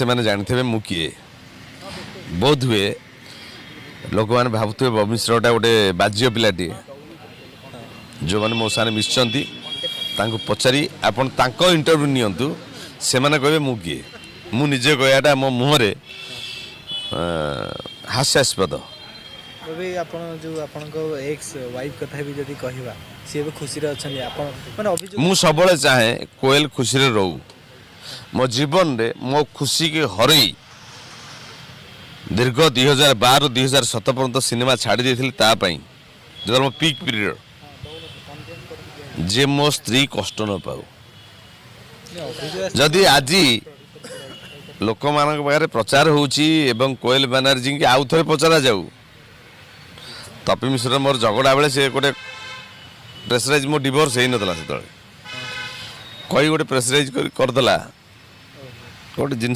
ସେମାନେ ଜାଣିଥିବେ ମୁଁ କିଏ। ବୋଧ ହୁଏ ଲୋକମାନେ ଭାବୁଥିବେ ବବି ମିଶ୍ରଟା ଗୋଟେ ବାଜ୍ୟ ପିଲାଟିଏ। ଯେଉଁମାନେ ମୋ ସାଙ୍ଗରେ ମିଶିଛନ୍ତି, ତାଙ୍କୁ ପଚାରି ଆପଣ ତାଙ୍କ ଇଣ୍ଟରଭ୍ୟୁ ନିଅନ୍ତୁ, ସେମାନେ କହିବେ ମୁଁ କିଏ। ମୁଁ ନିଜେ କହିବାଟା ମୋ ମୁହଁରେ ହାସ୍ୟାସ୍ପଦ। ଏବେ ଆପଣ ଯେଉଁ ଆପଣଙ୍କ ଏକ୍ସ ୱାଇଫ୍ କଥା ବି ଯଦି କହିବା, ସିଏ ଏବେ ଖୁସିରେ ଅଛନ୍ତି, ଆପଣ ମାନେ ଅଭିଯୋଗ ମୁଁ ସବୁବେଳେ ଚାହେଁ କୋଏଲ ଖୁସିରେ ରହୁ। ମୋ ଜୀବନରେ ମୋ ଖୁସିକି ହରେଇ ଦୀର୍ଘ 2012 2007 ପର୍ଯ୍ୟନ୍ତ ସିନେମା ଛାଡ଼ି ଦେଇଥିଲି ତା ପାଇଁ, ଯେତେବେଳେ ମୋ ପିକ୍ ପିରିୟଡ଼, ଯେ ମୋ ସ୍ତ୍ରୀ କଷ୍ଟ ନ ପାଉ। ଅଭିଯୋଗ ଯଦି ଆଜି ଲୋକମାନଙ୍କ ପାଖରେ ପ୍ରଚାର ହେଉଛି ଏବଂ କୋଏଲ ବାନାର୍ଜୀକି ଆଉ ଥରେ ପଚରାଯାଉ, ତପି ମିଶ୍ର ମୋର ଝଗଡ଼ା ବେଳେ ସେ ଗୋଟେ ପ୍ରେସରାଇଜ୍, ମୋ ଡିଭୋର୍ସ ହେଇନଥିଲା ସେତେବେଳେ, କହି ଗୋଟେ ପ୍ରେସରାଇଜ୍ କରି କରିଦେଲା ଗୋଟେ ଜିନିଷ।